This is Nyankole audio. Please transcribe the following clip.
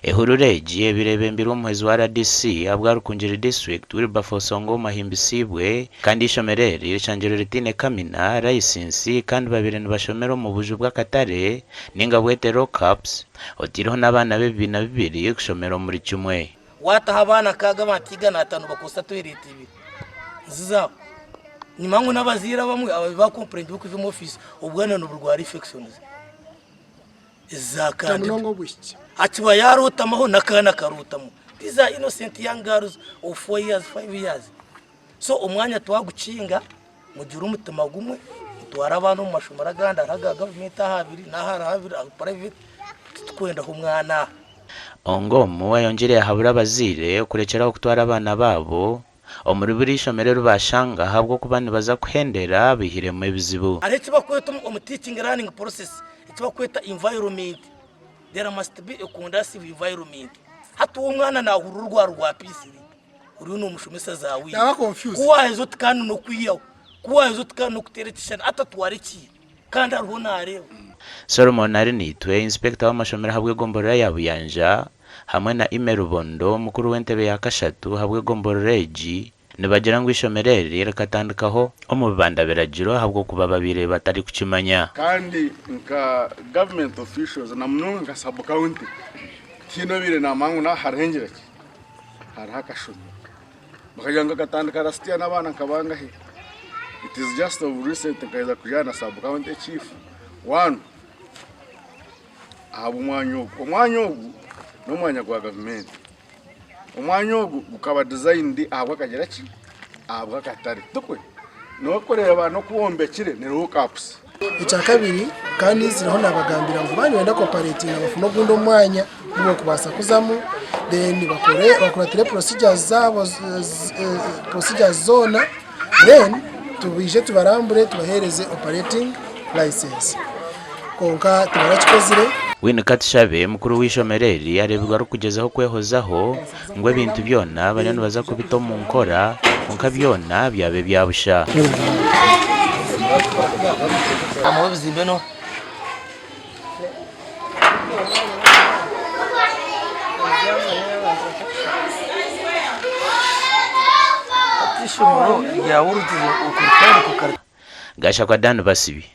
Ehururu egi ebaire ebembirwe omuhwezi wa rdc ahabwa Rukungiri District, Wilberforce Ongom ahimbisiibwe kandi eishomero eri rishangirwe ritaine kamina, layisinsi, kandi babaire nibashomera omu buju bw'akatare ninga bwete lock-ups otaireho n'abaana b'ebibiina bibiri kushomera omuri kimwe. Waataho abaana nkaaga abantu 105 bakozesa toilet ibiri niziza aho. Nimanya ngu n'abazaire abamwe ababaire baakompureyininga okwija omu ofiisi obwana niburwara infections. eza candida. Akiba yaarotamaho n'akaana karotamu. These are innocent young girls of 4 years, 5 years. So omwanya twagukinga mugire omutima gumwe mutware abaana omu mashomero agandi hariho aga gavumenti aha abiri n'aha hariho abiri aga private titukwendaho omwana aha. Ongom ayongyire yahabura abazaire okurekyeraho kutwara abaana baabo Omuri buri ishomero eri baashanga ahabw'okuba nibaza kuhendera baihiremu ebizibu. Hariho eki bakweta omu teaching learning process eki bakweta environment, there must be a conducive environment. Hati we omwana nahurira orwari rwa P3 oriyo nomushomesa za wiini, ku waheza oti kandi nokwihaho, ku waheza oti kandi nokuteera ekishushani hati atwara ekiina kandi ariho nareeba. Solomon Arinaitwe, Inspector w'amashomero ahabw'egomborora ya Buyanja, hamwe na Aime Rubondo, mukuru w'entebe ya kashatu ahabw'egomborora egi, nibagira ngu eishomero eri rikatandikaho omu bibanda biragiro ahabw'okuba babaire batarikukimanya. Kandi nka government officials na munonga nka sub county tihaine obaire namanya ngu naha hariho engira ki hariho akashomero bakagira ngu kakatandika last year n'abaana nka bangahi it is just of recent nkaheza kujana na sub county chief one ahabw'omwanya ogu. Omwanya ogu n'omwanya gwa gavumenti. Omwanya ogu gukaba designed ahabw'akagira ki? Ahabw'akatare. Tikwe? N'okureeba n'oku bombekire ni lock ups. Ekyakabiri, kandi nzireho nabagambira ngu baaba nibenda kuoperatinga bafune ogundi omwanya ogu barikubaasa kuzamu then bakore bakuratire procedures zaabo procedures zoona then tubaije tubarambure tubaheereze operating license. Kwonka tibarakikozire. Winnie Katushabe, mukuru w'eishomero eri areebirwe arikugyezaho kwehozaho ngu ebintu byona bariyo nibaza kubita omu nkora kwonka byona byaba ebya busha. Gashakwa Dan Basibi.